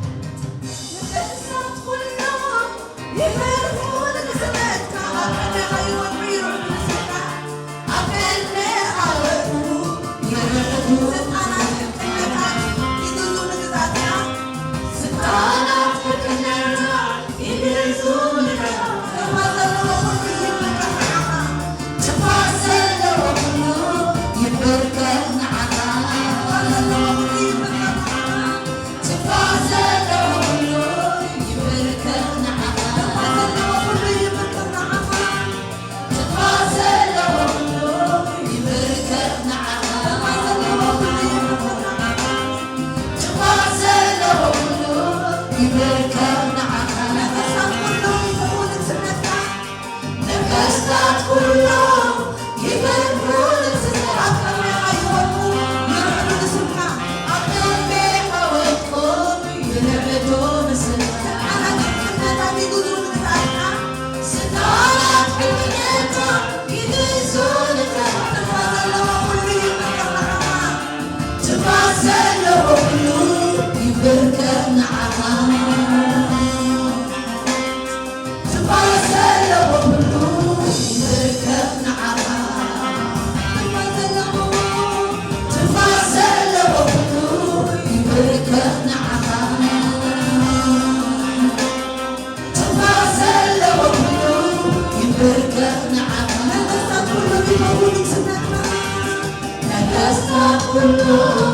ነገስታት ኩሎም ይፈርሁ ንስምካ፣ ኣብ ቅድሜኻ ይወድቁ ይርዕዱ ንስምካ። ኣብ ቅድሜኻ ወድቆም ይርዕዱ ንስምካ። ስልጣናት ሕክምናታት ይግዙ ንግዛእካ። ስልጣናት ሕክምናታት ይግዙ ንግዛእካ። ትንፋስ ዘለዎ ኩሉ ይንበርከኽ ንዓኻ። ትንፋስ ዘለዎ ኩሉ ይንበርከኽ ንዓኻ። ትንፋስ ዘለዎ ኩሉ ይንበርከኽ ንዓኻ። ትንፋስ ዘለዎ፣ ትንፋስ ዘለዎ ኩሉ ይንበርከኽ ንዓኻ። ትንፋስ ዘለዎ ኩሉ ይንበርከኽ ንዓኻ። ነገስታት ኩሎም ይፈርሁ ንግስነትካ። ነገስታት ኩሎም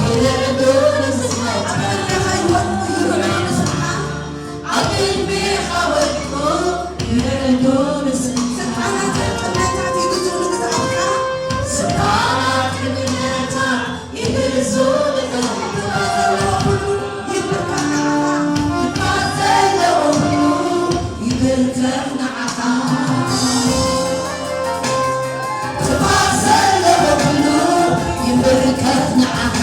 ይርዕዱ ንግስነትካ። ኣብ ቅድሜኻ ይወድቁ ይርዕዱ ንስምካ። ኣብ ቅድሜኻ ወድቆም ይርዕዱ ንስምካ። ስልጣናት ሕክምናታት ይግዙ ንግዛእካ። ስልጣናት ሕክምናታት ይግዙ ንግዛእካ። ትንፋስ ዘለዎ ኩሉ ይንበርከኽ ንዓኻ። ትንፋስ ዘለዎ ኩሉ ይንበርከኽ ንዓኻ። ትንፋስ ዘለዎ ኩሉ ይንበርከኽ ንዓኻ።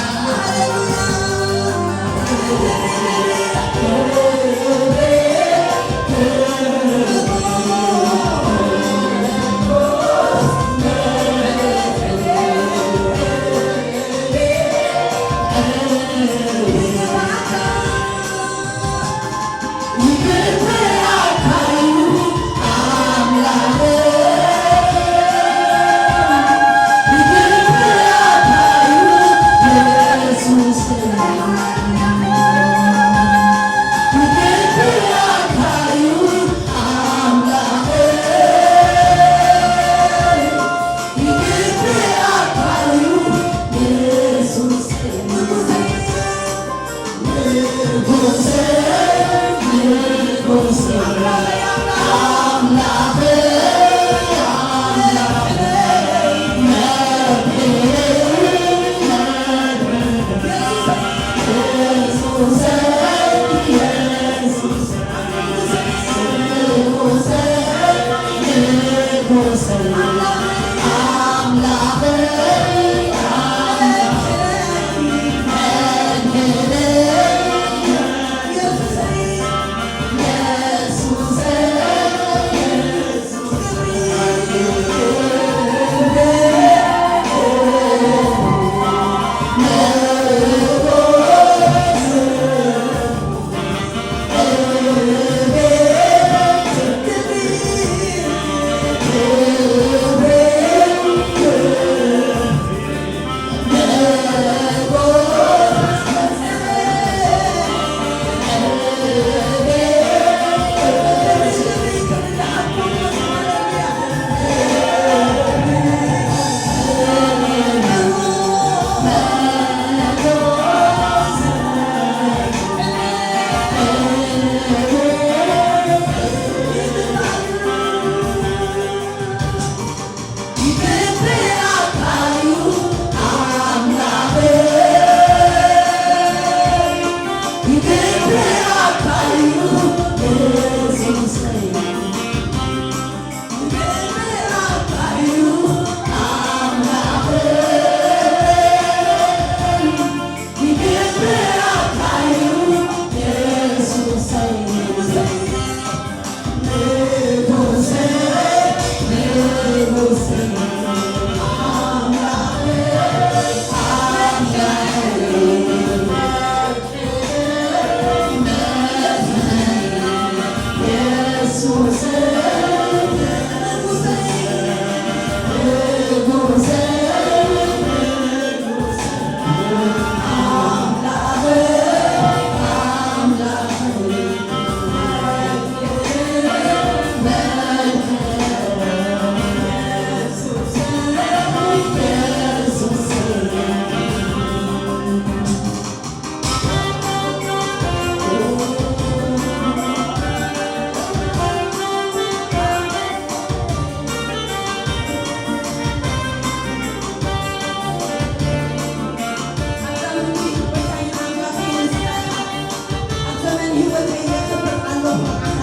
ዘመን ህይወተይ የኽብር ኣለኹ ንዓኻ።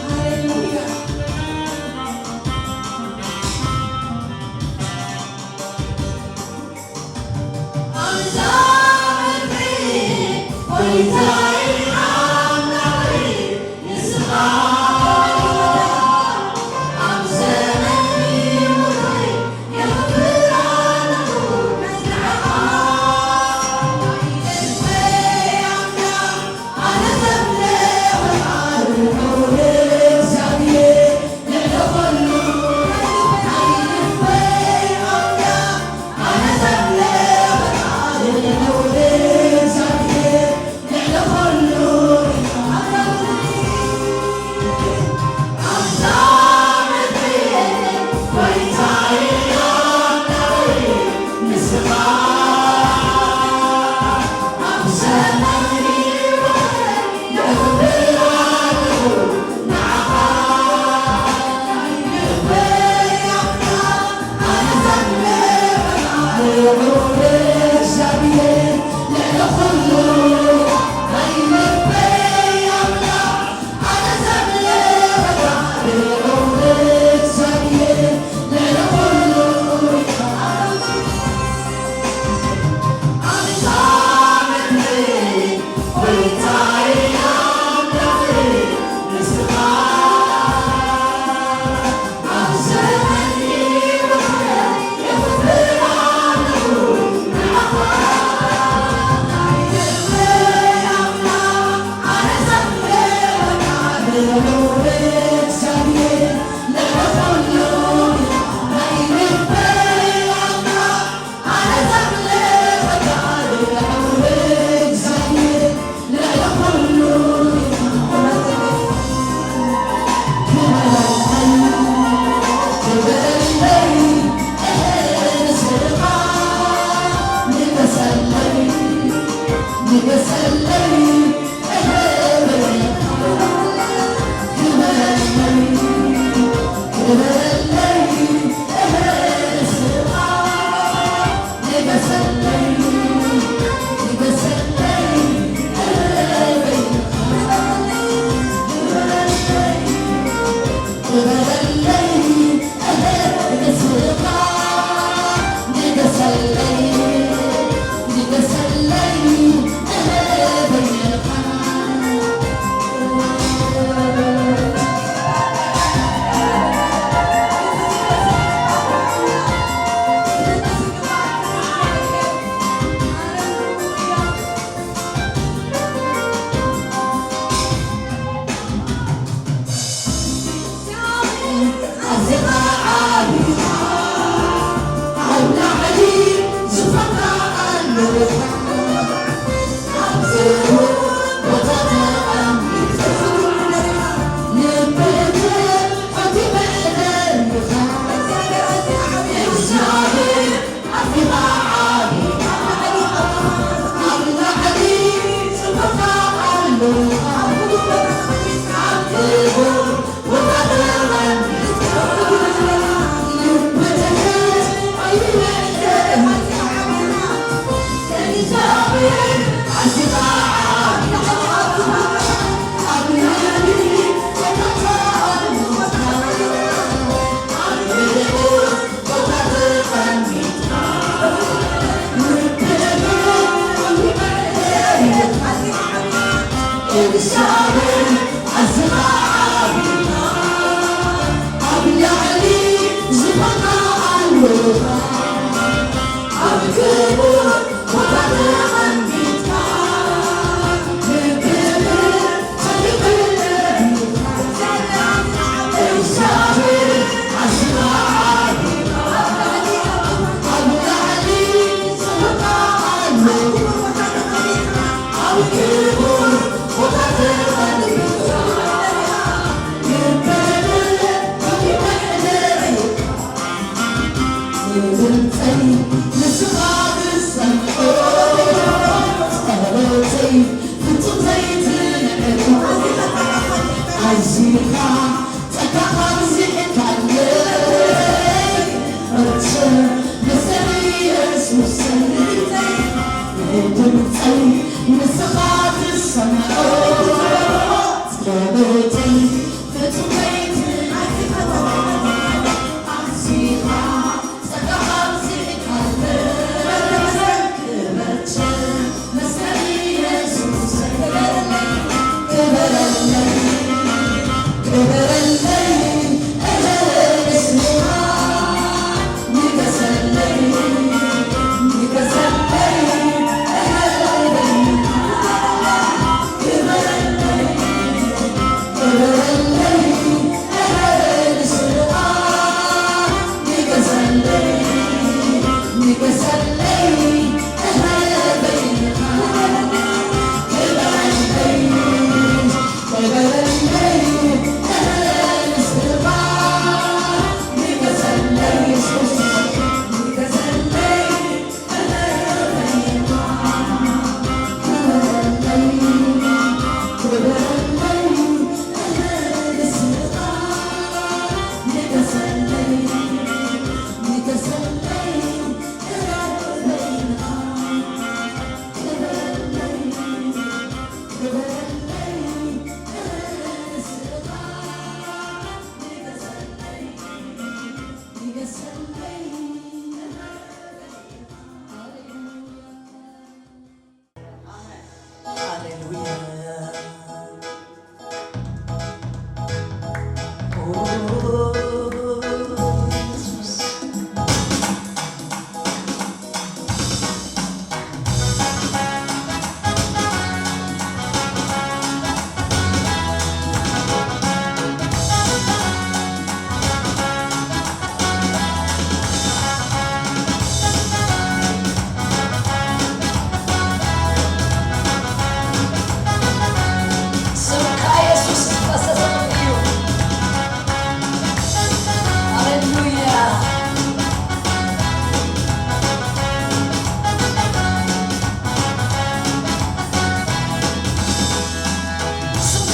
ሃሌሉያ። ኣብዛ ምድሪ ጎይታይ ኣምላኸይ ንስኻ ኣብ ዘመን ህይወተይ የኽብር ኣለኹ ንዓኻ። ልበይ ኣምላኽ ኣነ ዘምልኽ ኣልዑል እግዚኣብሔር ልዕሊ ኹሉ ናይ ልበይ ኣምላኽ ኣነ ዘምልኽ ኣልዑል እግዚኣብሔር ልዕሊ ኹሉ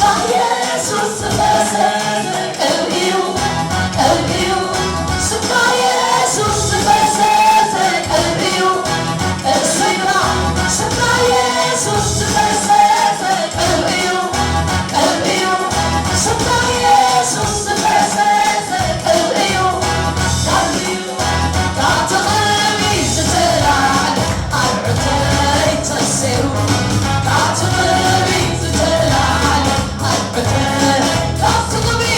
ኢየሱስ ዝፈሰሰ ቅብእዩ፣ ቅብእዩ፣ ስም ኢየሱስ ዝፈሰሰ ቅብእዩ፣ እሰይ ብራ፣ ስም ኢየሱስ ዝፈሰሰ ቅብእዩ፣ ቅብእዩ፣ ስም ኢየሱስ ዝፈሰሰ ቅብእዩ፣ ቅብእዩ፣ ካብቲ ቅብኢ ዝተላዕለ ኣርዑተይ ተሰይሩ፣ ካብቲ ቅብኢ ዝተላዕለ ኣርዑተይ፣ ካብቲ ቅብኢ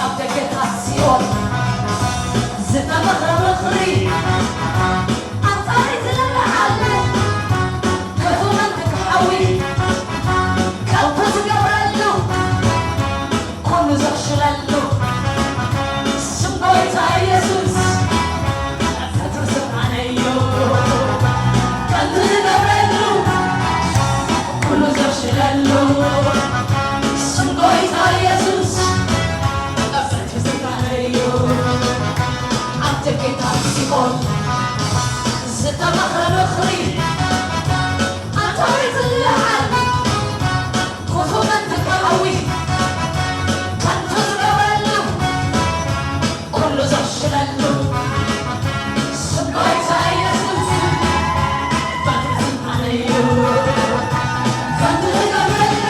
ኣብ ደገታት ሲኦል ዝተመኽረ ምኽሪ፣ ኣንጻረይ ዝለዓል ክፉእ መንፈስ ሓዊ፣ ከንቱ ዝገብረሉ፣ ኩሉ ዘኽሽለሉ፣ ስም ጎይታ ኢየሱስ በትሪ ስልጣነይ እዩ። ከንቱ ዝገብረሉ፣ ኩሉ ዘኽሽለሉ፣ ስም ጎይታ ኢየሱስ በትሪ ስልጣነይ እዩ። ኣብ ደገታት ሲኦል ዝተመኽረ ምኽሪ፣ ኣንጻረይ ዝለዓል ክፉእ መንፈስ ሓዊ፣ ከንቱ ዝገብረሉ፣ ኩሉ ዘኽሽለሉ፣ ስም ጎይታ ኢየሱስ በትሪ ስልጣነይ እዩ። ከንቱ ዝገብረሉ፣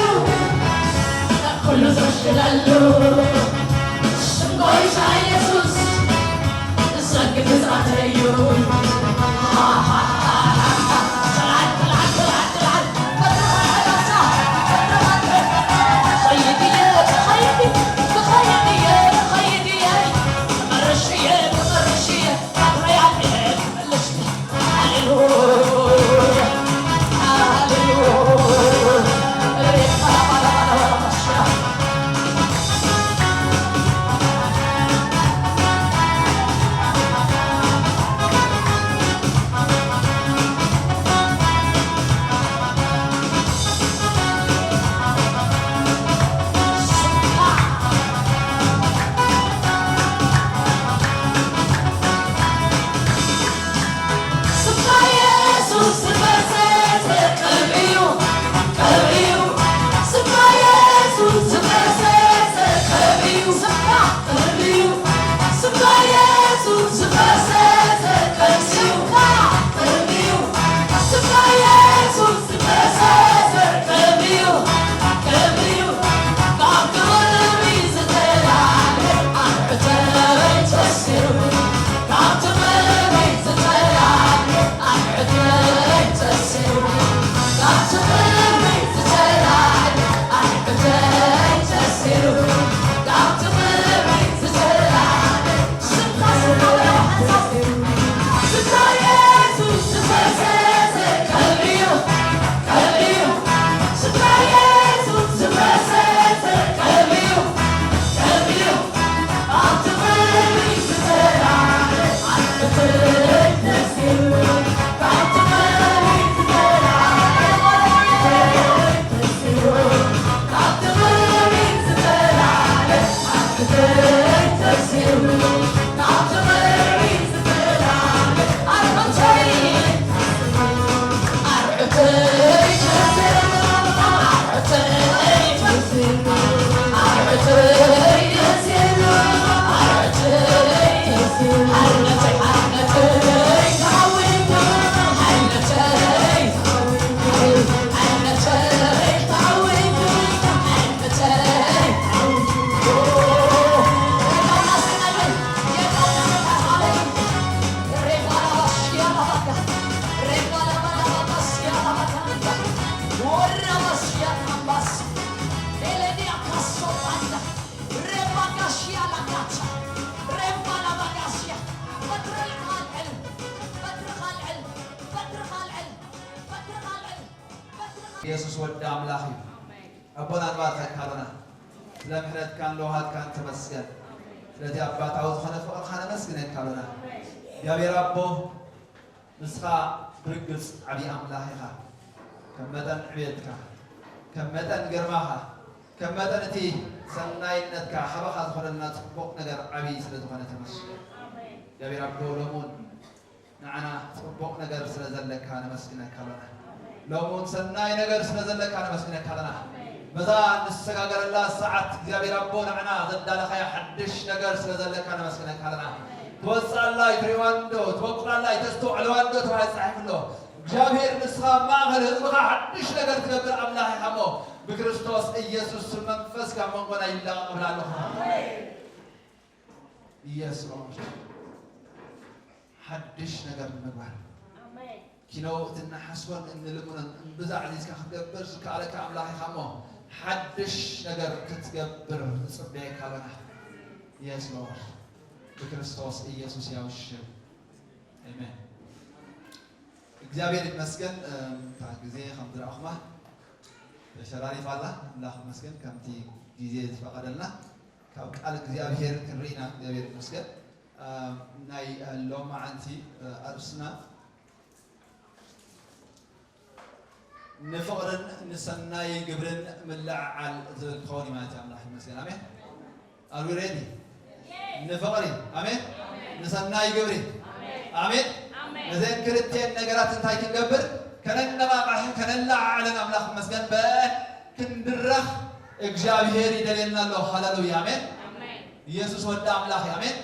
ኢየሱስ ወዲ ኣምላኽ እዩ። ኣቦና ንባርኸካ ኣሎና። ስለ ምሕረትካን ለውሃትካን ተመስገን። ስለዚ ኣባታዊ ዝኾነ ፍቕርኻ ነመስግነካ ኣሎና። እግዚኣብሔር ኣቦ፣ ንስኻ ብርግጽ ዓብዪ ኣምላኽ ኢኻ። ከም መጠን ዕብየትካ፣ ከም መጠን ግርማኻ፣ ከም መጠን እቲ ሰናይነትካ፣ ሓባኻ ዝኾነልና ጽቡቕ ነገር ዓብዪ ስለ ዝኾነ ተመስገን። እግዚኣብሔር ኣቦ፣ ሎሚ እውን ንዓና ጽቡቕ ነገር ስለ ዘለካ ነመስግነካ ኣለና። ሎሚ እውን ሰናይ ነገር ስለ ዘለካ ነመስግነካ ኣለና። በዛ ንሰጋገረላ ሰዓት እግዚኣብሔር ኣቦ ንዓና ዘዳለኻያ ሓድሽ ነገር ስለ ዘለካ ነመስግነካ ኣለና። ትወጽእ ኣላ ኣይትርእይዋን ዶ፣ ትበቁል ኣላ ኣይተስተውዕልዋን ዶ ተባሂሉ ተጻሒፉ ኣሎ። እግዚኣብሔር ንስኻ ኣብ ማእከል ህዝብኻ ሓድሽ ነገር ትገብር ኣምላኽ ኢኻ እሞ ብክርስቶስ ኢየሱስ ስም መንፈስካ ኣብ መንጎና ይላቐቕ እብል ኣለኹ። ኢየሱስ ሓድሽ ነገር ንምግባር ኣሜን። ኪኖ እቲ እናሓስቦን እንልምኖን እምብዛ ዕዚዝካ ክትገብር ዝከኣለካ ኣምላኽ ኢኻ እሞ ሓድሽ ነገር ክትገብር ንጽበየካ ኣለና። የስ ሎርድ ብክርስቶስ ኢየሱስ ያው ሽም ኣሜን። እግዚኣብሔር ይመስገን። እታ ግዜ ከም ዝረኣኹማ ተሸራሪፋ ኣላ። ኣምላኽ ይመስገን ከምቲ ግዜ ዝፈቐደልና ካብ ቃል እግዚኣብሔር ክንርኢና እግዚኣብሔር ይመስገን። ናይ ሎማዓንቲ ኣርእስትና ንፍቕርን ንሰናይ ግብርን ምልዕዓል ዝብል ክኸውን እዩ ማለት እዩ። ኣምላኽ ይመስገን። ኣሜን። Are we ready? ንፍቕሪ፣ ኣሜን። ንሰናይ ግብሪ፣ ኣሜን። ነዘን ክልቴን ነገራት እንታይ ክንገብር? ከነነቓቕሕ፣ ከነለዓዕለን ኣምላኽ ይመስገን። በ ክንድረኽ እግዚኣብሔር ይደልየና ኣሎ። ሃሌሉያ፣ ኣሜን። ኢየሱስ ወዲ ኣምላኽ እዩ። ኣሜን።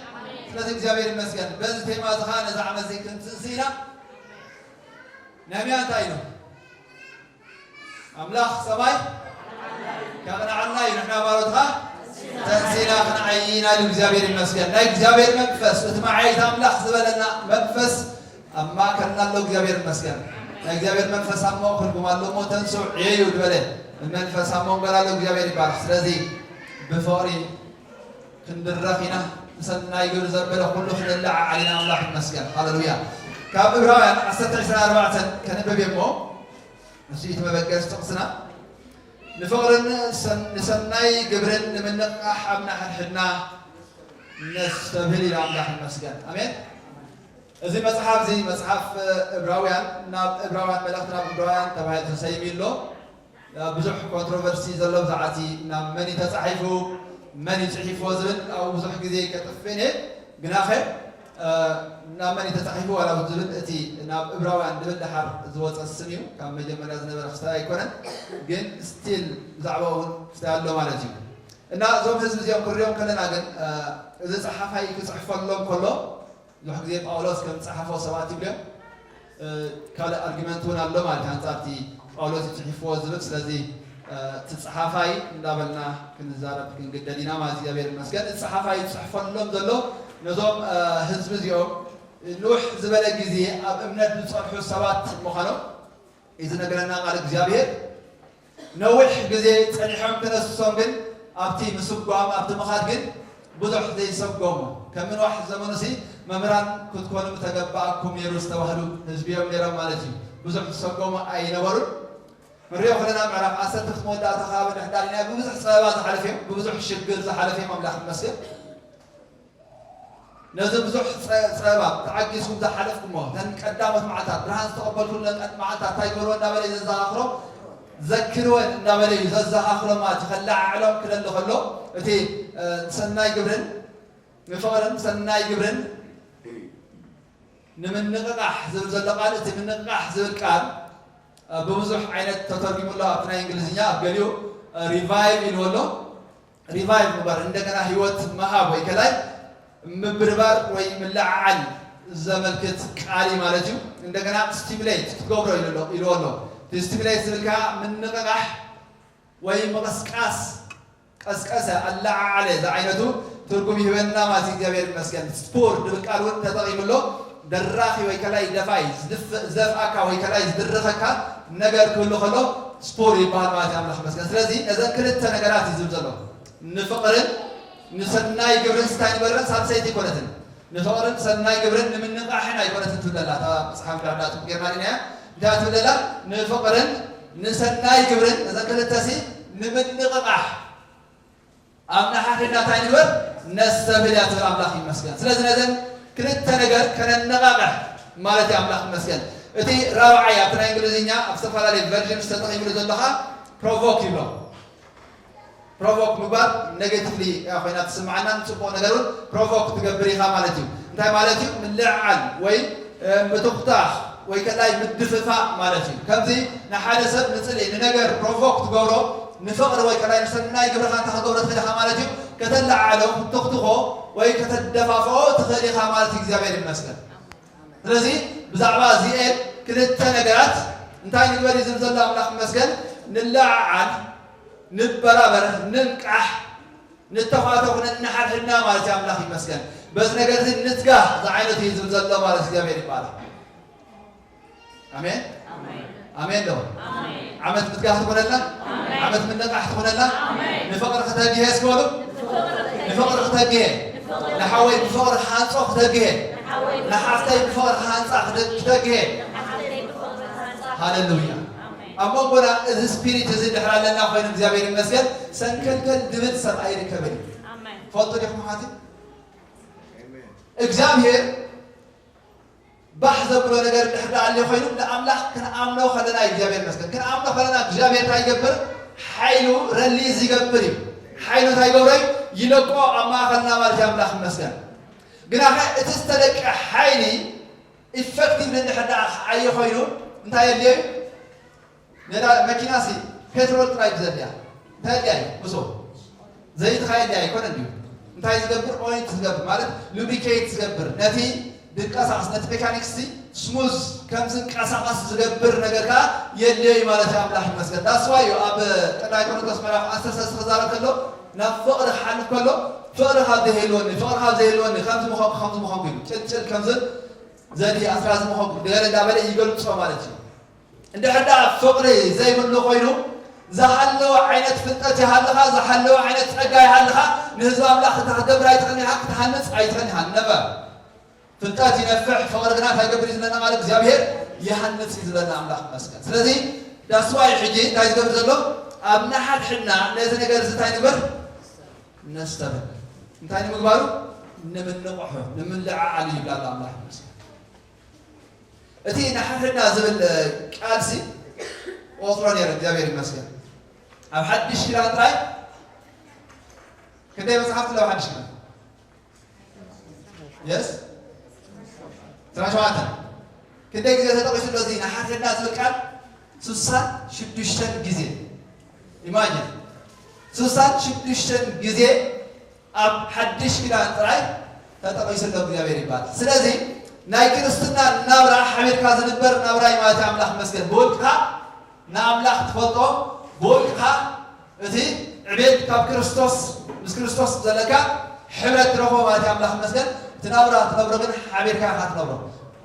ስለዚ እግዚኣብሔር ይመስገን። በዚ ቴማ እዚ ኸዓ ነዚ ዓመት እዚ ክንትንስእ ኢና። ነህምያ እንታይ ኢሉ? ኣምላኽ ሰማይ ከቕንዓልና እዩ። ንሕና ባሮትኻ ተንሲና ክንዓይና ኢሉ እግዚኣብሔር ይመስገን። ናይ እግዚኣብሔር መንፈስ፣ እቲ መዓይት ኣምላኽ ዝበለና መንፈስ ኣብ ማእከልና ኣሎ። እግዚኣብሔር ይመስገን። ናይ እግዚኣብሔር መንፈስ ኣብ ማእከልኩም ኣሎ እሞ ተንስኡ፣ ዕየዩ ዝበለ መንፈስ ኣብ መንጎና ኣሎ። እግዚኣብሔር ይባረኽ። ስለዚ ብፍቕሪ ክንድረኽ ኢና። ንሰናይ ግብሪ ዘበለ ኩሉ ክንለዓዓል ኢና። ኣምላኽ ይመስገን። ሃሌሉያ። ካብ ዕብራውያን ዓሰርተ ዕስራን ኣርባዕተን ከንብብ እየ እሞ፣ ንሱ እቲ መበገሲ ጥቕስና። ንፍቕርን ሰን-፣ ንሰናይ ግብርን ንምንቕቓሕ ኣብ ንሓድሕድና ነስተብህል ኢሉ ኣምላኽ ይመስገን። ኣሜን። እዚ መጽሓፍ እዚ መጽሓፍ ዕብራውያን፣ ናብ ዕብራውያን፣ መልእኽቲ ናብ ዕብራውያን ተባሂሉ ተሰይሙ ኣሎ። ብዙሕ ኮንትሮቨርሲ ዘሎ ብዛዕባ እቲ ናብ መን እዩ ተጻሒፉ፣ መን እዩ ጽሒፍዎ ዝብል ኣብኡ ብዙሕ ግዜ ከጥፍእን እየ። ግናኸ፣ እ፣ ናብ መን እዩ ተጻሒፉ ዋላ እውን ዝብል እቲ ናብ ዕብራውያን ዝብል ደሓር ዝወጸ ስም እዩ። ካብ መጀመርያ ዝነበረ ክስታይ ኣይኮነን፣ ግን ስቲል ብዛዕባኡ እውን ክስታይ ኣሎ ማለት እዩ። እና እዞም ህዝቢ እዚኦም ክንሪኦም ከለና ግን፣ እ፣ እዚ ጸሓፋይ ክጽሕፈሎም ከሎ ብዙሕ ግዜ ጳውሎስ ከም ዝጸሓፎ ሰባት ይብልዮም። እ፣ ካልእ ኣርጊመንት እውን ኣሎ ማለት እዩ፣ ኣንጻር እቲ ጳውሎስ እዩ ጽሒፍዎ ዝብል። ስለዚ፣ እ፣ እቲ ጸሓፋይ እንዳበልና ክንዛረብ ክንግደድ ኢና ማለት እዩ። እግዚኣብሔር ይመስገን። እቲ ጸሓፋይ ዝጽሕፈሎም ዘሎ ነዞም፣ እ፣ ህዝቢ እዚኦም ንውሕ ዝበለ ግዜ ኣብ እምነት ዝጸንሑ ሰባት ምዃኖም እዩ ዝነግረና ቃል እግዚኣብሔር። ነዊሕ ግዜ ጸኒሖም ክነስሶም ግን ኣብቲ ምስጓም፣ ኣብቲ ምኻድ ግን ብዙሕ ዘይሰጎሙ፣ ከም ንዋሕ ዘመኑሲ መምህራን ክትኮኑ ምተገባኣኩም ነይሩ ዝተባህሉ ህዝቢ እዮም ነይሮም ማለት እዩ። ብዙሕ ዝሰጎሙ ኣይነበሩን። ንሪኦ ከለና ምዕራፍ ዓሰርተ ክሳብ መወዳእታ ከባቢ ድሕዳር ኢና ብብዙሕ ጸበባ ዝሓለፈ እዮም፣ ብብዙሕ ሽግር ዝሓለፈ እዮም። ኣምላኽ ይመስገን። ነዚ ብዙሕ ጸ-፣ ጸበባ ተዓጊስኩም ዝሓለፍኩሞ፣ ነን ቀዳሞት መዓልታት፣ ብርሃን ዝተቐበልኩለን ቀድ-፣ መዓልታት እንታይ ገበርዎ እንዳበለ እዩ ዘዘኻኽሮ? ዘክርወን እንዳበለ እዩ ዘዘኻኽሮ ማለት እዩ። ከለዓዕሎም ክለሊ ከሎ፣ እቲ፣ እ፣ ሰናይ ግብርን ንፍቕርን ሰናይ ግብርን ንምንቕቓሕ ዝብል ዘሎ ቃል፣ እቲ ምንቕቓሕ ዝብል ቃል፣ እ፣ ብብዙሕ ዓይነት ተተርጒሙ ኣሎ። ኣብቲ ናይ እንግሊዝኛ፣ ኣብ ገሊኡ፣ እ፣ ሪቫይቭ ኢልዎ ኣሎ። ሪቫይቭ ምግባር፣ እንደገና ህይወት ምሃብ ወይ ከላይ ምብርባር ወይ ምልዕዓል ዘመልክት ቃል እዩ ማለት እዩ። እንደገና ስቲሙሌት ክትገብሮ ኢሉ ኣሎ፣ ኢልዎ ኣሎ። እቲ ስቲሙሌት ዝብል ከዓ ምንቕቓሕ ወይ ምቕስቃስ፣ ቀስቀሰ፣ ኣለዓዓለ ዝዓይነቱ ትርጉም ይህበና ማለት እዩ። እግዚኣብሔር ይመስገን። ስፖር ዝብል ቃል እውን ተጠቒሙ ኣሎ። ደራኺ ወይ ከላይ ደፋይ፣ ዝድፍ-፣ ዝደፍኣካ ወይ ከላይ ዝድርኸካ ነገር ክህሉ ከሎ ስፖር ይበሃል ማለት እዩ። ኣምላኽ ይመስገን። ስለዚ ነዘን ክልተ ነገራት እዩ ዝብል ዘሎ። ንፍቕርን ንሰናይ ግብርን ስታይ ንበረን ሳልሰይቲ ኣይኮነትን። ንፍቕርን ሰናይ ግብርን ንምንቓሕን ኣይኮነትን ትብል ኣላ። እታ መጽሓፍ ጋር እንዳጽቡቕ ጌርና ዲናያ? እንታይ ትብል ኣላ? ንፍቕርን ንሰናይ ግብርን ነዘን ክልተሲ ንምንቕቓሕ ኣብ ንሓድሕድና እንታይ ንግበር? ነስተብህል እያ ትብል። ኣምላኽ ይመስገን። ስለዚ ነዘን ክልተ ነገር ከነነቓቕሕ ማለት እዩ። ኣምላኽ ይመስገን። እቲ ራብዓይ ኣብቲ ናይ እንግሊዝኛ ኣብ ዝተፈላለዩ ቨርዥን ተጠቒምሉ ዘለኻ ፕሮቮክ ይብሎ። ፕሮቮክ ምግባር ኔጌቲቭሊ ኮይና ትስምዓና፣ ንፅቡቕ ነገር እውን ፕሮቮክ ትገብር ኢኻ ማለት እዩ። እንታይ ማለት እዩ? ምልዕዓል ወይ ምትኹታኽ ወይ ከላይ ምድፍፋእ ማለት እዩ። ከምዚ ንሓደ ሰብ ንፅልኢ ንነገር ፕሮቮክ ትገብሮ ንፍቕሪ ወይ ከላይ ንሰናይ ግብርኻ እንታይ ክገብሮ ትኽእል ኢኻ ማለት እዩ። ከተለዓዕሎ ክትትኽትኾ ወይ ከተደፋፍኦ ትኽእል ኢኻ ማለት እዩ። እግዚኣብሔር ይመስገን። ስለዚ ብዛዕባ እዚኤን ክልተ ነገራት እንታይ ንግበር እዩ ዝብል ዘሎ ኣምላኽ ይመስገን። ንለዓዓል፣ ንበራበር፣ ንንቃሕ፣ ንተዃተኹ ነንሓድሕድና ማለት እዩ። ኣምላኽ ይመስገን። በዚ ነገር እዚ ንትጋህ ዝዓይነቱ እዩ ዝብል ዘሎ ማለት እግዚኣብሔር ይባላል። ኣሜን ኣሜን ዶ? ዓመት ምትጋህ ትኾነልና፣ ዓመት ምንቃሕ ትኾነልና። ንፍቕሪ ክተግሄ እስኪ በሉ። ንፍቕሪ ክተግሄ፣ ንሓወይ ብፍቕሪ ክሃንጾ ክተግሄ፣ ንሓፍተይ ብፍቕሪ ክሃንጻ ክተ- ክተግሄ። ሃሌሉያ። ኣብ መንጎና እዚ ስፒሪት እዚ ድሕር ኣለና ኮይኑ እግዚኣብሔር ይመስገን። ሰንከልከል ድብል ሰብ ኣይርከብን እዩ። ኣሜን። ፈልጡ ዲኹም ሓቲ እግዚኣብሔር ባህ ዘብሎ ነገር ድሕር ኣለ ኮይኑ ንኣምላኽ ክንኣምኖ ከለና እዩ እግዚኣብሔር ይመስገን። ክንኣምኖ ከለና እግዚኣብሔር እንታይ ይገብር? ሓይሉ ረሊዝ ይገብር እዩ። ሓይሉ እንታይ ይገብሮ እዩ? ይለቆ ኣብ ማእኸልና ማለት እዩ። ኣምላኽ ይመስገን። ግናኸ እቲ ዝተለቀ ሓይሊ ኢፌክቲቭ እንድሕር ደኣ ክዓየ ኮይኑ እንታይ የድልዮ እዩ? ነዳ መኪና ሲ ፔትሮል ጥራይ እዩ ዘድልያ። እንታይ የድልያ እዩ? ብሶ ዘይትኻ የድልያ ኣይኮነን ድዩ? እንታይ ዝገብር? ኦይንት ዝገብር ማለት ሉብሪኬት ዝገብር፣ ነቲ ድንቀሳቐስ ነቲ ሜካኒክስ ሲ ስሙዝ ከም ዝንቀሳቐስ ዝገብር ነገር ከዓ የድልዮ እዩ ማለት እዩ። ኣምላኽ ይመስገን። ዳስዋ እዩ ኣብ ቀዳማይ ቆሮንቶስ ምዕራፍ ዓሰርተ ሰለስተ ክዛረብ ከሎ ናብ ፍቕሪ ክሓልፍ ከሎ ፍቕሪ ካብ ዘይህልወኒ ፍቕሪ ካብ ዘይህልወኒ ከምዚ ምኾንኩ ከምዚ ምኾንኩ ኢሉ ጭልጭል ከምዝን ዘድሊ ኣስራ ዝምኾንኩ ገለ እንዳበለ ይገልጾ ማለት እዩ። እንድሕር ደኣ ፍቕሪ ዘይብሉ ኮይኑ ዝሃለወ ዓይነት ፍልጠት ይሃልኻ፣ ዝሃለወ ዓይነት ጸጋ ይሃልኻ፣ ንህዝቢ ኣምላኽ እንታይ ክትገብር ኣይትኽእልን ኢኻ፣ ክትሃንጽ ኣይትኽእልን ኢኻ። ነበር ፍልጠት ይነፍሕ፣ ፍቕሪ ግና እንታይ ይገብር እዩ ዝብለና ቃል እግዚኣብሔር? ይሃንጽ እዩ ዝብለና ኣምላኽ ይመስገን። ስለዚ ዳስዋይ ሕጂ እንታይ ዝገብር ዘሎ ኣብ ንሓድሕድና ነዚ ነገር እዚ እንታይ ንግበር? ነስተብህል። እንታይ ንምግባሩ? ንምንቕሑ፣ ንምልዕዓሉ ይብላ ኣሎ ኣምላኽ ይመስገን። እቲ ንሓድሕድና ዝብል ቃልሲ ቆፅሮ ነይረ እግዚኣብሔር ይመስገን። ኣብ ሓድሽ ኪዳን ጥራይ ክንደይ መፅሓፍቲ ኣለዎ ሓድሽ ኪዳን? የስ ስራ ሸዋተ ክንደይ ግዜ ተጠቂሱ ኣሎ እዚ ንሓድሕድና ዝብል ቃል? ስሳን ሽዱሽተን ግዜ። ኢማጂን ስሳን ሽዱሽተን ግዜ ኣብ ሓድሽ ኪዳን ጥራይ ተጠቒሱ ኣሎ እግዚኣብሔር ይባል። ስለዚ ናይ ክርስትና ናብራ ሓቢርካ ዝንበር ናብራ እዩ ማለት ኣምላኽ መስገን ብውልቅኻ ንኣምላኽ ትፈልጦ ብውልቅኻ እቲ ዕቤት ካብ ክርስቶስ ምስ ክርስቶስ ዘለካ ሕብረት ትረኽቦ ማለት ኣምላኽ መስገን ትናብራ ትነብሮ ግን ሓቢርካ ኢኻ ትነብሮ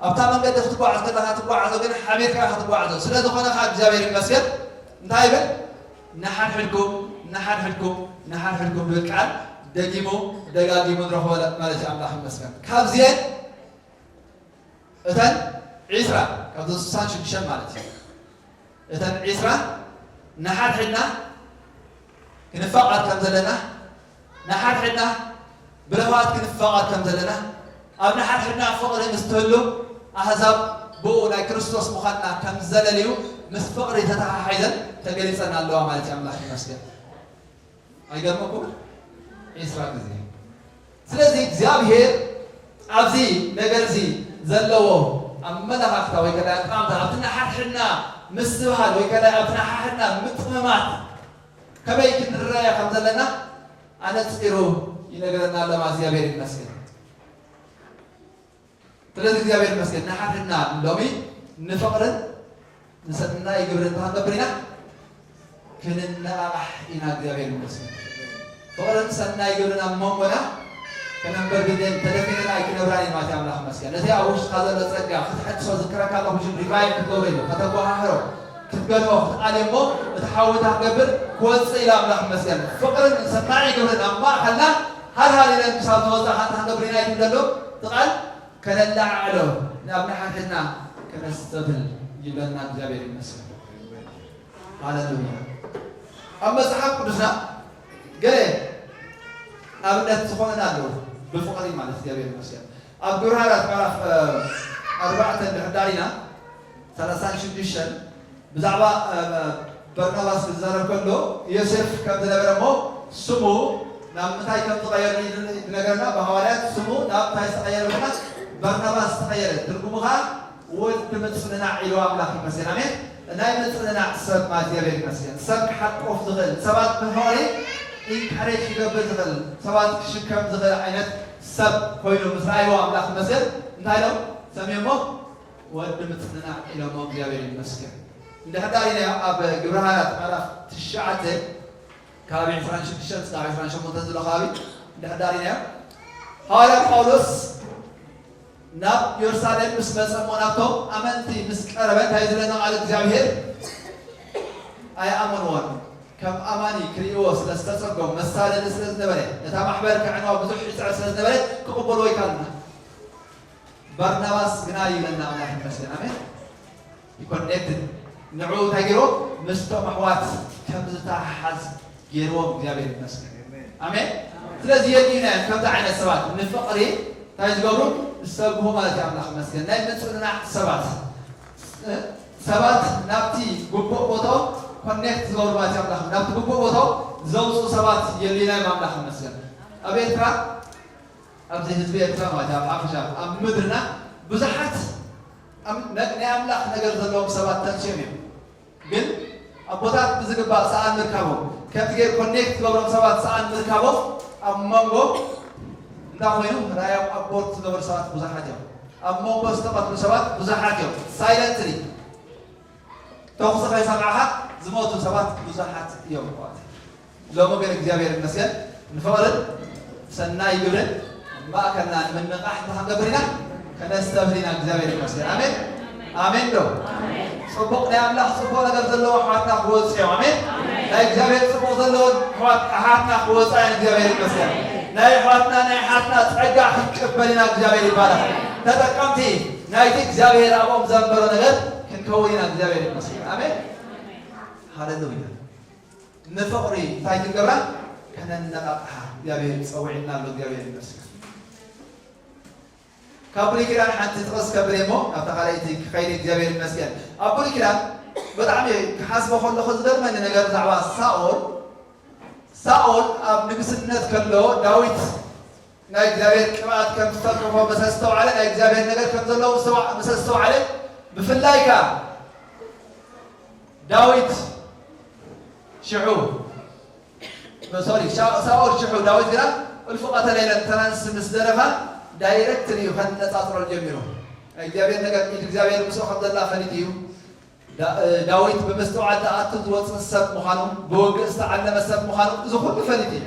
ኣብታ መንገዲ ክትጓዓዝ ከለኻ ትጓዓዞ ግን ሓቢርካ ኢኻ ትጓዓዞ ስለ ዝኾነ ኻ እግዚኣብሔር ይመስገን እንታይ ይብል ንሓድሕድኩም ንሓድሕድኩም ንሓድሕድኩም ዝብል ቃል ደጊሙ ደጋጊሙ ንረኽቦ ማለት እዩ ኣምላኽ ይመስገን ካብዚአን እተን ዒስራ ካብዞም ስሳን ሽዱሽተን ማለት እዩ እተን ዒስራ ንሓድሕድና ክንፋቐር ከም ዘለና ንሓድሕድና ብልኽዋት ክንፋቐር ከም ዘለና ኣብ ንሓድሕድና ፍቕሪ ምስ ትህሉ ኣህዛብ ብኡ ናይ ክርስቶስ ምዃንና ከም ዘለልዩ ምስ ፍቕሪ ተተሓሒዘን ተገሊጸን ኣለዋ ማለት እዩ ኣምላኽ ይመስገን ኣይገርመኩምን ዒስራ ግዜ ስለዚ እግዚኣብሔር ኣብዚ ነገር እዚ ዘለዎ ኣመለኻኽታ ወይ ከላይ ኣጣምታ ኣብቲ ንሓድሕድና ምስትብሃል ወይ ከላይ ኣብቲ ንሓድሕድና ምጥምማት ከመይ ክንረኣያ ከም ዘለና ኣነፂሩ ይነግረና ኣሎ እግዚኣብሔር ይመስገን ስለዚ እግዚኣብሔር ይመስገን ንሓድሕድና ሎሚ ንፍቕርን ንሰናይ ግብርን እንታይ ክንገብር ኢና ክንነቓቓሕ ኢና እግዚኣብሔር ይመስገን ፍቕርን ሰናይ ግብርን ኣብ መንጎና ከነንበር ግደን ተደፊንና ኣይክነብራን ኢና ማለት ኣምላኽ መስገን እቲ ኣብ ውሽጥካ ዘሎ ጸጋ ክትሐድሶ ዝክረካ ኣለኹ ሽም ሪቫይቭ ክትገብሮ ኢሉ ከተጓሃህሮ ክትገድፎ ክትኣልዮ እሞ እቲ ሓወታ ክገብር ክወፅእ ኢሉ ኣምላኽ መስገን ፍቕርን ሰናይ ግብርን ኣብ ማእኸልና ሃልሃል ኢለን ክሳብ ዝወፃ ሓንቲ ክንገብር ኢና ይትም ዘሎ እቲ ቃል ከነለዓዕሎ ናብ ንሓድሕድና ከነስተብህል ይብለና እግዚኣብሔር ይመስገን ሃለሉያ። ኣብ መጽሓፍ ቅዱስና ገለ ኣብነት ዝኾነና ኣለዉ፣ ብፍቕሪ ማለት እግዚኣብሔር ይመስገን። ኣብ ግብረ ሃዋርያት ምዕራፍ ኣርባዕተ እንድሕር ዳሪና ሰላሳን ሽዱሽተን ብዛዕባ በርናባስ ክዛረብ ከሎ ዮሴፍ ከም ዝነበረ እሞ ስሙ ናብ ምንታይ ከም ዝቐየር ዝነገርና ብሃዋርያት ስሙ ናብ እንታይ ዝተቐየረ ብና በርናባስ ዝተቐየረ ትርጉሙ ከዓ ወዲ ምጽንናዕ ኢሉ ኣምላኽ ይመስገን። ኣሜን። ናይ ምጽንናዕ ሰብ ማለት እግዚኣብሔር ይመስገን። ሰብ ክሓቆፍ ዝኽእል፣ ሰባት ብፍቕሪ ኢንካሬጅ ክገብር ዝኽእል፣ ሰባት ክሽከም ዝኽእል ዓይነት ሰብ ኮይኑ ምስ ረኣይዎ ኣምላኽ ይመስገን። እንታይ ኢሎም ሰሚዮሞ? ወዲ ምጽንናዕ ኢሎሞ እግዚኣብሔር ይመስገን። እንድሕር ዳሪና ኣብ ግብረ ሃዋርያት ምዕራፍ ትሽዓተ ከባቢ ዕስራን ሽዱሽተን ክሳብ ዕስራን ሸሞንተን ዘሎ ከባቢ እንድሕር ዳሪና ሃዋርያ ጳውሎስ ናብ ኢየሩሳሌም ምስ መጸ እሞ ናብቶም ኣመንቲ ምስ ቀረበ እንታይ ዝብለና ቃል እግዚኣብሔር ኣይኣመንዎን። ከም ኣማኒ ክርእይዎ ስለ ዝተጸገሙ መሳደዲ ስለ ዝነበረ ነታ ማሕበር ከዕንዋ ብዙሕ ይጽዕር ስለ ዝነበረ ክቕበልዎ ኣይካልና። ባርናባስ ግና ይብለና ኣምላኽ ይመስገን። ኣሜን። ይኮኔክትድ ንዑ እንታይ ገይርዎ ምስቶም ኣሕዋት ከም ዝተሓሓዝ ገይርዎም እግዚኣብሔር ይመስገን። ኣሜን። ስለዚ የድልዩና እዮም ከምዚ ዓይነት ሰባት ንፍቕሪ እንታይ ዝገብሩ ዝሰብሁ ማለት እዩ። ኣምላኽ ይመስገን። ናይ ምጽንናዕ ሰባት ሰባት ናብቲ ግቡእ ቦታው ኮኔክት ዝገብሩ ማለት እዩ። ኣምላኽ ናብቲ ግቡእ ቦታው ዘውፅኡ ሰባት የድልዩና እዮም። ኣምላኽ ይመስገን። ኣብ ኤርትራ ኣብዚ ህዝቢ ኤርትራ ማለት ኣብ ሓፈሻ ኣብ ምድርና ብዙሓት ናይ ኣምላኽ ነገር ዘለዎም ሰባት ተንስዮም እዮም። ግን ኣቦታት ብዝግባእ ሰኣን ምርካቦም ከምቲ ገይር ኮኔክት ዝገብሮም ሰባት ሰኣን ምርካቦም ኣብ መንጎ እንታይ ኮይኑ ራእዮም ኣብ ቦርድ ዝነበሩ ሰባት ብዙሓት እዮም። ኣብ መንጎ ዝተቐትሉ ሰባት ብዙሓት እዮም። ሳይለንትሊ ተኹሲ ከይሰማዕኻ ዝሞቱ ሰባት ብዙሓት እዮም። ሎሚ ግን እግዚኣብሔር ይመስገን ንፍቕርን ሰናይ ግብርን ማእከልና ንምንቓሕ እንታይ ክንገብር ኢና? ከነስተብህል ኢና። እግዚኣብሔር ይመስገን። ኣሜን ኣሜን ዶ? ፅቡቕ ናይ ኣምላኽ ፅቡቕ ነገር ዘለዎ ኣሕዋትና ክወፁ እዮም። ኣሜን። ናይ እግዚኣብሔር ፅቡቕ ዘለዎን ኣሕዋትና ክወፃ እዮም። እግዚኣብሔር ይመስገን። ናይ ኣሕዋትና ናይ ሓትና ፀጋ ክንቅበል ኢና። እግዚኣብሔር ይባላል። ተጠቀምቲ ናይቲ እግዚኣብሔር ኣብኦም ዘንበሮ ነገር ክንከውን ኢና። እግዚኣብሔር ይመስገን። ኣሜን ሃሌሉያ። ንፍቕሪ እንታይ ክንገብራ ከነነቓቕሓ እግዚኣብሔር ጸዊዕና ኣሎ። እግዚኣብሔር ይመስገን። ካብ ብሉይ ኪዳን ሓንቲ ጥቕስ ከብል እሞ ናብታ ካልኣይቲ ክኸይድ እግዚኣብሔር ይመስገን። ኣብ ብሉይ ኪዳን ብጣዕሚ ክሓስቦ ከለኹ ዝገርመኒ ነገር ብዛዕባ ሳኦል ሳኦል ኣብ ንግስነት ከሎ ዳዊት ናይ እግዚኣብሔር ቅብኣት ከም ዝተርፎ መሰ ዝተውዓለ ናይ እግዚኣብሔር ነገር ከም ዘለዎ ምስ ኣስተውዓለ ብፍላይ ከኣ ዳዊት ሽዑ ሶሪ ሳኦል ሽዑ ዳዊት ግና እልፉ ቀተለ ኢለን ተናንስ ምስ ደረፋ ዳይረክትሊ እዩ ከነጻጽሮ ጀሚሩ። እግዚኣብሔር ነገር ኢድ እግዚኣብሔር ምስኡ ከም ዘላ ፈሊጡ እዩ። ዳዊት ብምስትውዓል ተኣቱ ዝወፅእ ሰብ ምዃኑ ብውግእ ዝተዓለመ ሰብ ምዃኑ እዚ ኩሉ ፈሊጡ እዩ።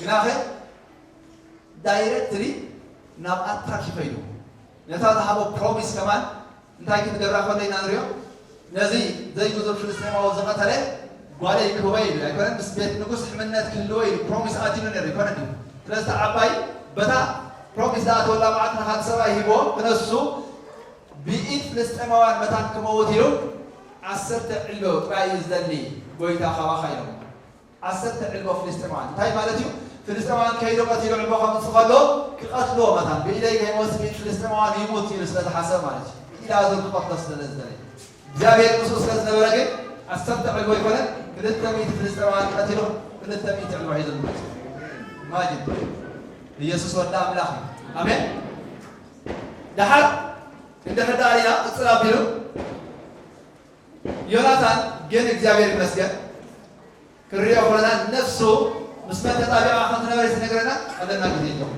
ግናኸ ዳይረክትሊ ናብ ኣታክ ይኸይዱ። ነታ ዝሃቦ ፕሮሚስ ከማን እንታይ ክትገብራ ከሎ ኢና ንሪኦ። ነዚ ዘይግዙር ፍልስጤማዊ ዝቐተለ ጓለይ ክህቦ ኢሉ ኣይኮነን ምስ ቤት ንጉስ ሕምነት ክህልዎ ኢሉ ፕሮሚስ ኣትሉ ነሩ ይኮነ ድዩ? ስለዚ ዓባይ በታ ፕሮሚስ ዝኣተወላ መዓት ንኻል ሰብኣይ ሂቦ ክነሱ ብኢድ ፍልስጤማውያን መታን ክመውት ኢሉ ዓሰርተ ዕልበ ጥራይ እዩ ዝደሊ ጎይታ ካባኻ ኢሎም። ዓሰርተ ዕልቦ ፍልስጤማውያን እንታይ ማለት እዩ? ፍልስጤማውያን ከይዱ ቀቲሉ ዕልቦ ከምፅእ ከሎ ክቐትልዎ መታን ብኢደይ ከይመውት ብኢድ ፍልስጤማውያን ይሙት ኢሉ ስለ ዝሓሰብ ማለት እዩ። ኢላዞር ክቐትሎ ስለ ዝደለ እግዚኣብሔር ምስኡ ስለ ዝነበረ ግን ዓሰርተ ዕልቦ ይኮነ ክልተ ሚእቲ ፍልስጤማውያን ቀቲሉ ክልተ ሚእቲ ዕልቦ ሒዙ ዝመፅእ ኢማጂን ኢየሱስ ወዲ ኣምላኽ እዩ። ኣሜን። ደሓር እንድሕር ደኣ ኢና ቅፅል ኣቢሉ ዮናታን ግን እግዚኣብሔር ይመስገን ክንሪኦ ከለና ነፍሱ ምስ መን ተጣቢቓ ከም ዝነበረት ይነግረና ኣለና ግዜ ኣለኹ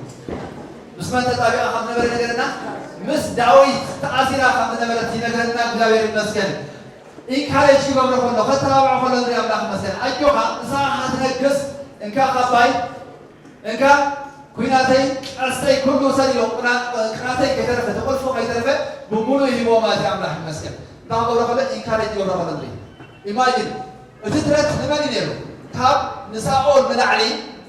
ምስ መን ተጣቢቓ ከም ዝነበረ ይነግረና ምስ ዳዊት ተኣሲራ ከም ዝነበረት ይነግረና እግዚኣብሔር ይመስገን ኢንካሬጅ ክገብሮ ከሎ ከተባብዖ ከሎ ንርኢ ኣምላኽ ይመስገን ኣጆኻ ንስኻ ክትነግስ እንካ ካባይ እንካ ኩናተይ ቀስተይ ኩሉ ውሰድ ኢሎም ቅናተይ ከይተረፈ ተቆልፎ ከይተረፈ ብምሉእ ይህቦ ማለት ኣምላኽ ይመስገን እንታ ክገብሮ ከሎ ኢንካሬጅ ይገብሮ ከሎ ንርኢ ኢማጂን እቲ ትረት ንመን እዩ ነይሩ ካብ ንሳኦል ንላዕሊ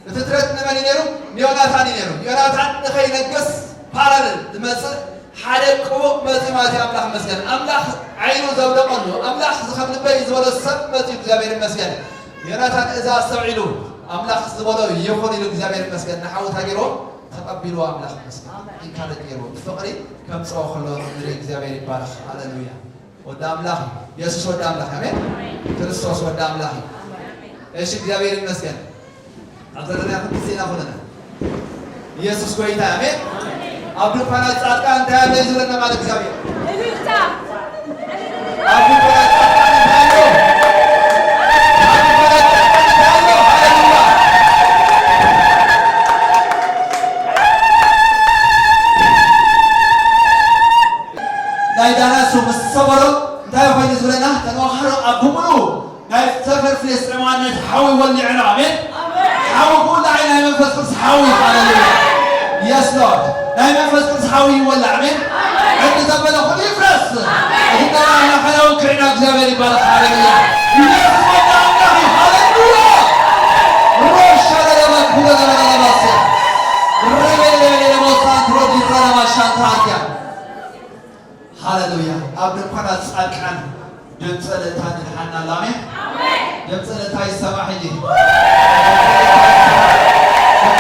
እቲ ትረት ንመን እዩ ነይሩ ንዮናታን እዩ ነይሩ ዮናታን ንኸይነግስ ፓራለል ዝመፅእ ሓደ ቅቡእ መጺኡ ማለት እዩ። ኣምላኽ ይመስገን። ኣምላኽ ዓይኑ ዘውደቐሉ፣ ኣምላኽ እዚ ከም ልበይ ዝበሎ ሰብ መጺኡ፣ እግዚኣብሔር ይመስገን። ዮናታን እዛ ኣስተውዒሉ፣ ኣምላኽ ዝበሎ ይኹን ኢሉ፣ እግዚኣብሔር ይመስገን። ንሓዉ እንታይ ገይርዎ? ተቐቢልዎ፣ ኣምላኽ ይመስገን። ኢንካሬጅ ገይርዎ። ብፍቕሪ ከምጽኦ ከሎ ንርኢ፣ እግዚኣብሔር ይባረኽ። ሃሌሉያ። ወዲ ኣምላኽ እዩ። የሱስ ወዲ ኣምላኽ፣ ኣሜን። ክርስቶስ ወዲ ኣምላኽ እዩ። እሺ፣ እግዚኣብሔር ይመስገን። ኣብ ዘለና ክንክስ ኢና ኩልና። ኢየሱስ ጎይታ፣ ኣሜን። ኣብ ድንኳናት ጻድቃን እንታይ ኣሎ እዩ ዝብለና ማለት እግዚኣብሔር? እልልታ። ኣብ ድንኳናት ጻድቃን እንታይ ኣሎ? ኣብ ድንኳናት ጻድቃን እንታይ ኣሎ? ሃሌሉያ። ናይ ዳናሱ ምስ ሰበሮ እንታይ ኮይኑ ዝብለና? ተመኻኸሩ ኣብ ብምሉ ናይ ሰፈር ፍልስጤማውያን ሓዊ ወሊዑ ኣሎ። ኣሜን። ሓዊ ኩሉ ዓይነት ናይ መንፈስ ቅዱስ ሓዊ። ሃሌሉያ። የስ ሎርድ። ናይ መንፈስ ቅዱስ ሓዊ ይወላዕ። ኣሜን። ዕድ ዘበለ ኩሉ ይፍረስ። እቲ ናይ ኣምላኽ ሓያውን ክዕና እግዚኣብሔር ይባረኽ። ሃሌሉያ። ኢየሱስ ወዲ ኣምላኽ እዩ። ሃሌሉያ። ሮሻ ለለባ ኩሎ ለለባ ለባሴ። ረቤ ለቤ ለቦሳን ትሮዲ ረለባ ሻንታ ኣትያ። ሃሌሉያ። ኣብ ድንኳናት ጻድቃን ድምፂ እልልታ ንድሓና ኣሎ። ኣሜን። ድምፂ እልልታ ይሰማዕ ሕጂ። ድምፂ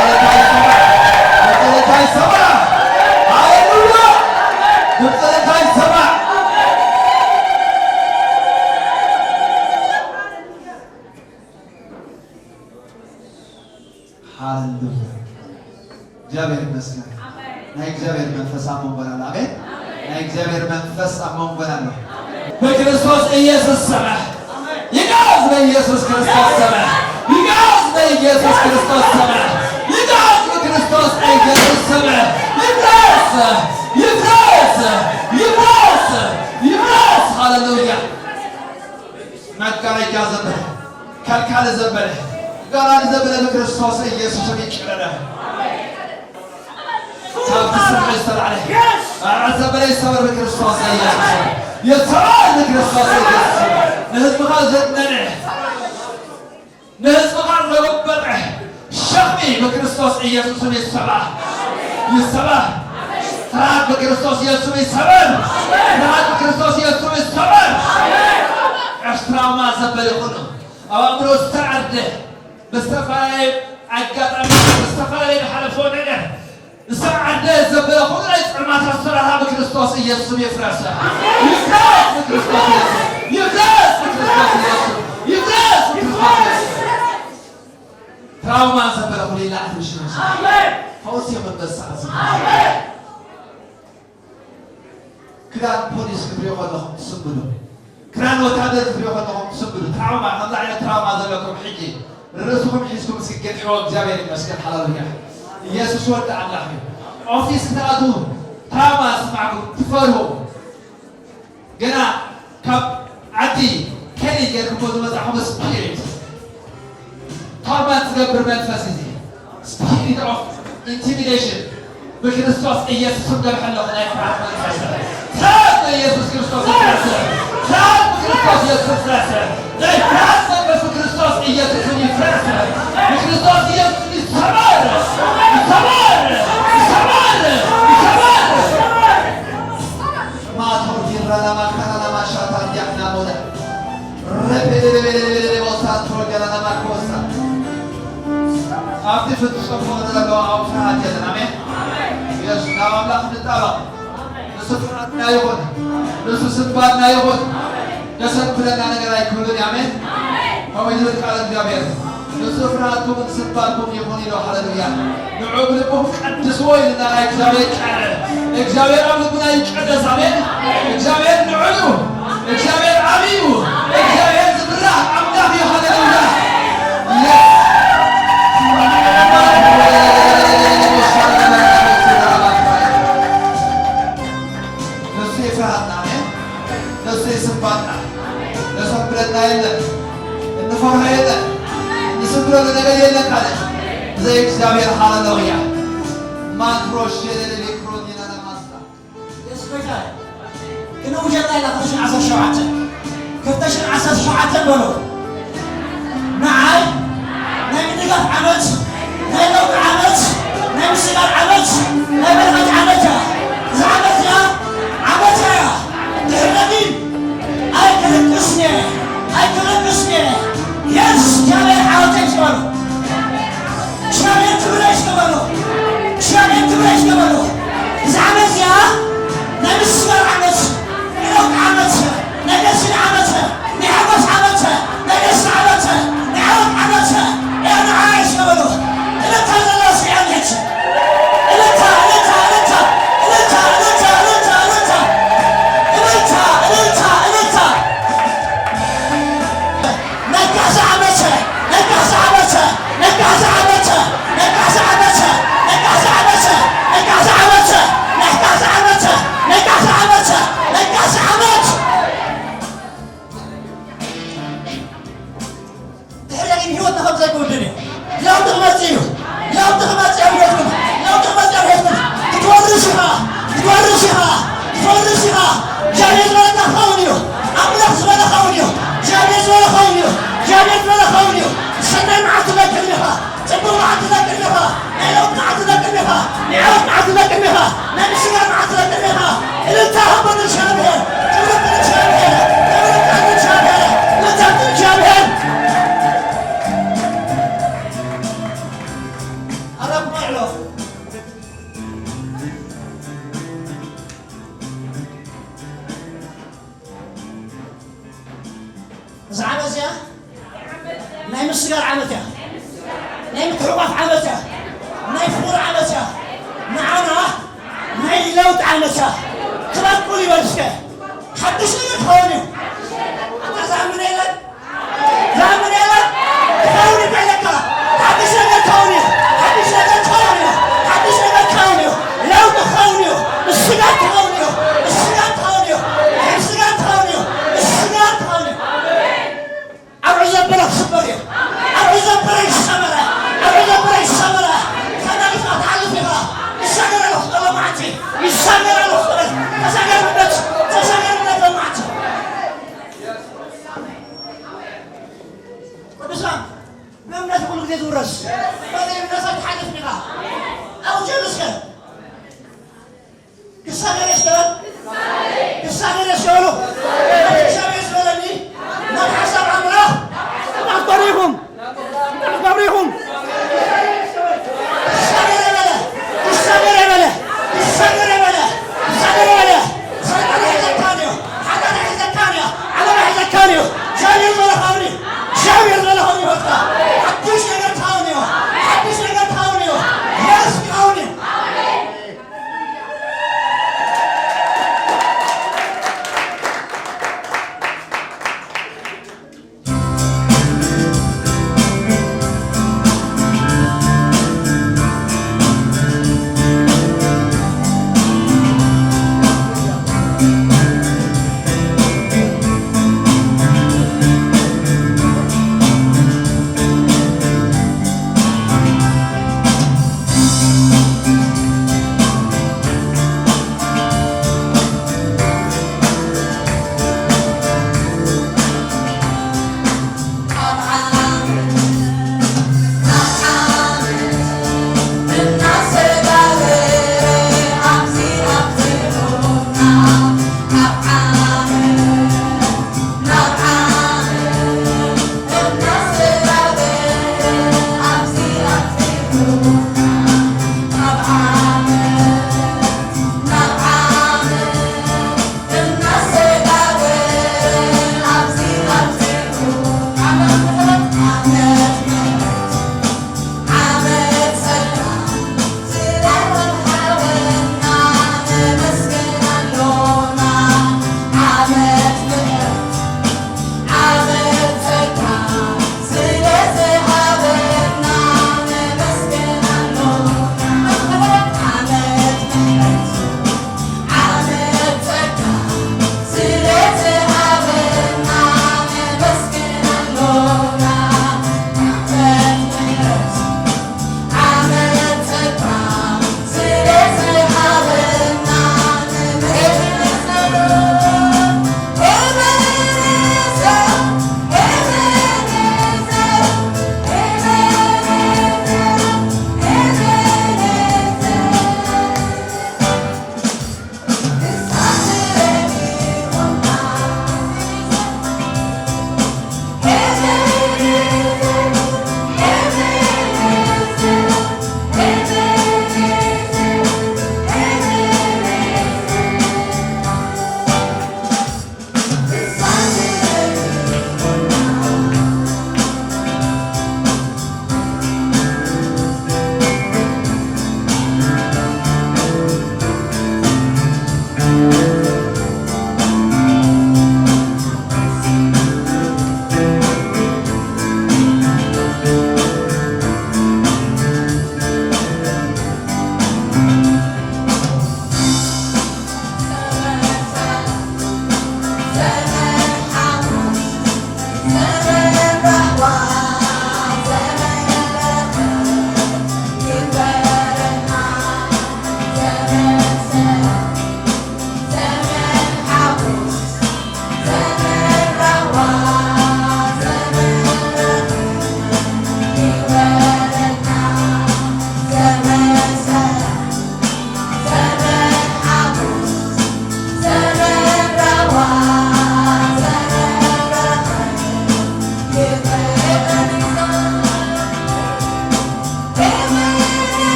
እልልታ ይሰማዕ። ድምፂ እልልታ ይሰማዕ። ሃሌሉያ። ድምፂ እልልታ ይሰማዕ። ሃሌሉያ። እግዚኣብሔር ይመስገን። ናይ እግዚኣብሔር መንፈስ ኣብ መንጎና ኣሎ። ኣሜን። ናይ እግዚኣብሔር መንፈስ ኣብ መንጎና ኣሎ። ብክርስቶስ ኢየሱስ ስም ይጋዝ፣ በኢየሱስ ክርስቶስ ስም ይጋዝ፣ በኢየሱስ ክርስቶስ ስም ይጋዝ፣ በክርስቶስ ኢየሱስ ስም ይፍረስ፣ ይፍረስ፣ ይፍረስ፣ ይፍረስ። ሃሌሉያ። መጋረጃ ዘበለ፣ ከልካሊ ዘበለ፣ ጋራዲ ዘበለ ብክርስቶስ ኢየሱስ ይቀደደ። ካብቲ ስምዒ ዝተላዕለ፣ ኣርዓት ዘበለ ይሰበር ብክርስቶስ ኢየሱስ። ይሰበር ብክርስቶስ ኢየሱስ። ንህዝብኻ ዘድነነ፣ ንህዝብኻ ዘበጠ ሸኽሚ ብክርስቶስ ኢየሱስም ይሰበር። ይሰበር። ስርዓት ብክርስቶስ ኢየሱስም ይሰበር። ስርዓት ብክርስቶስ ኢየሱስም ይሰበር። ትራውማ ዘበለ ይኹን ኣብ ኣእምሮ ዝተዓርደ ብዝተፈላለየ ኣጋጣሚ ብዝተፈላለየ ዝሓለፎ ነገር ዝተዓርደ ዘበለ ኩሉ ናይ ጸልማት ኣሰራርሓ ብክርስቶስ ኢየሱስም ይፍረስ። ይፍረስ ብክርስቶስ ኢየሱስ። ይፍረስ ብክርስቶስ ኢየሱስ። ይፍረስ ብክርስቶስ ኢየሱስ። ትራውማ ዘበለ ኩሉ ይለዓል ብሽም የሱስ። ኣሜን። ፈውሲ መንፈስ ኣዚ። ኣሜን። ክዳን ፖሊስ ክትሪኦ ከለኹም ትስንብዱ። ክዳን ወታደር ክትሪኦ ከለኹም ትስንብዱ። ትራውማ፣ ከምዚ ዓይነት ትራውማ ዘለኩም ሕጂ ርእስኹም ሒዝኩም እስኪ ገድሕዎ። እግዚኣብሔር ይመስገን። ሃሌሉያ። ኢየሱስ ወዲ ኣምላኽ እዩ። ኦፊስ ክትኣትዉ ትራውማ ዝስማዕኩም ትፈርሁ። ገና ካብ ዓዲ ከሊል ጌርኩሞ ዝመጻኹም ስፒሪት፣ ቶርመንት ዝገብር መንፈስ እዚ፣ ስፒሪት ኦፍ ኢንቲሚዴሽን፣ ብክርስቶስ ኢየሱስ ስም ገብሐለኹ። ናይ ፍርሃት መንፈስ፣ ፍርሃት በኢየሱስ ክርስቶስ ይፍረስ። ፍርሃት ብክርስቶስ ኢየሱስ ይፍረስ። ናይ ፍርሃት መንፈስ ብክርስቶስ ኢየሱስ ስም ይፍረስ። ብክርስቶስ ኢየሱስ ስም ይሰበር። ይሰበር። ይሰበር። ይሰበር። ማቶር ዲራና ማካራና ማሻታ ዲያና ሞለ ረፔሌሌሌሌሌሌ ቦሳ ትሮገራና ማኮሳ። ኣብቲ ፍጹም ፍቕሪ ዘለዎ ኣብ ፍርሃት የለን። ኣሜን። ኢየሱስ ናብ ኣምላኽ ንጣበቕ። ንሱ ፍርሃትና ይኹን፣ ንሱ ስንባድና ይኹን። ደሰት ብለና ነገር ኣይክብልን። ኣሜን። ከምኡ ይብል ቃል እግዚኣብሔር። ንሱ ፍርሃትኩምን ስንባድኩም ይኹን ኢሉ። ሃሌሉያ። ንዑ ብልብኹም ቀድስዎ ኢልና ናይ እግዚኣብሔር ቃል። እግዚኣብሔር ኣብ ልብና ይቀደስ። ኣሜን። እግዚኣብሔር ንዑ እዩ። እግዚኣብሔር ዓብዩ። እግዚኣብሔር ዝብራህ ኣምላኽ እዩ። ሃሌሉያ። የስ። ንሱ ይፍርሃና። ኣሜን። ንሱ ይስንባድና። ዘሰንብደና የለን። እንፈርሖ የለን። እንስንብደሉ ነገር የለን። ካልእ ብዘይ እግዚኣብሔር። ሃሌሉያ። ማትሮሽ የለለ ሌክሮን የለለ ማስታ። የሱስ ጎይታ እዩ። ክንውጀላ ኢና ክልተ ሽሕን ዓሰርተ ሸውዓተ። ክልተ ሽሕን ዓሰርተ ሸውዓተ በሉ። ንዓይ ናይ ምድጋፍ ዓመት፣ ናይ ለውጢ ዓመት፣ ናይ ምስጋር ዓመት፣ ናይ በረኸት ዓመት እያ። እዛ ዓመት እዚኣ ህይወትና ከም ዘይክውድን እዩ። ለውጢ ክመጽእ እዩ። ለውጢ ክመጽእ እዩ ኣብ ህይወትኩም። ለውጢ ክመጽእ እዩ ኣብ ህይወትኩም። ክትወርስ ኢኻ። ክትወርስ ኢኻ። ክትወርስ ኢኻ። እግዚኣብሔር ዝበለካ ክኸውን እዩ። ኣምላኽ ዝበለ ክኸውን እዩ። እግዚኣብሔር ዝበለ ክኸውን እዩ። እግዚኣብሔር ዝበለ ክኸውን እዩ። ሰናይ መዓልቲ ትነቅል ኢኻ። ጽቡቕ መዓልቲ ትነቅል ኢኻ። ናይ ለውጢ መዓልቲ ትነቅል ኢኻ። ናይ ዓወት መዓልቲ ትነቅል ኢኻ። ናይ ምስጋና መዓልቲ ትነቅል ኢኻ። እልልታ ሃቦ ንእግዚኣብሔር። ክብሪ ንእግዚኣብሔር። ክብሪ ንእግዚኣብሔር። እልልታ ንእግዚኣብሔር። ኣራብማ ይዕሎ። እዛ ዓመት እዚኣ ናይ ምስጋር ዓመት እያ። ናይ ምትሕቋፍ ዓመት እያ። ናይ ፍቕሪ ዓመት እያ። ንዓና ናይ ለውጢ ዓመት እያ። ክበቁል ይበል እስከ። ሓድሽ ነገር ክኸውን እዩ። ኣታ ዝኣምን የለን። ዝኣምን የለን። ክኸውን እዩ ኣለካ። ሓድሽ ነገር ክኸውን እዩ። ሓድሽ ነገር ክኸውን እዩ። ሓድሽ ነገር ክኸውን እዩ። ለውጢ ክኸውን እዩ። ምስጋር ክኸውን እዩ። ምስጋር ክኸውን እዩ። ምስጋር ክኸውን እዩ። ምስጋር ክኸውን እዩ። ኣርዑ ዘበለ ክስበር እዩ። ኣርዑ ዘበለ ይሰበረ። ኣርዑ ዘበለ ይሰበረ። ተናሊፍካ ትሓልፍ ኢኻ። ይሻገር ኣለኹ ሎማዓንቲ። ይሻገር ኣለኹ። ተሻገር እምነት። ተሻገር እምነት ሎማዓንቲ። ቅዱሳን፣ ብእምነት ኩሉ ግዜ ዝውረስ። በዚ እምነት ኣይትሓልፍን ኢኻ። ኣውጀሉ እስከ። ክሳገር የስተበል። ክሳገር የስተበሉ። እግዚኣብሔር ዝበለኒ ናብ ሓሳብ ኣምላኽ። ኣኽባሪኹም። ኣኽባሪኹም። ክሳገር የበለ። ክሳገር የበለ። ክሳገር የበለ። ክሳገር የበለ። ሰይጣን ኣይሕዘካን እዩ። ሓጢኣት ኣይሕዘካን እያ። ዓለም ኣይሕዘካን እዩ። እግዚኣብሔር ዝበለ ኸውን እዩ። እግዚኣብሔር ዝበለ ኸውን እዩ። በቃ ሓድሽ ነገር ክኸውን እዩ። ሓድሽ ነገር ክኸውን እዩ። የስ ክኸውን እዩ።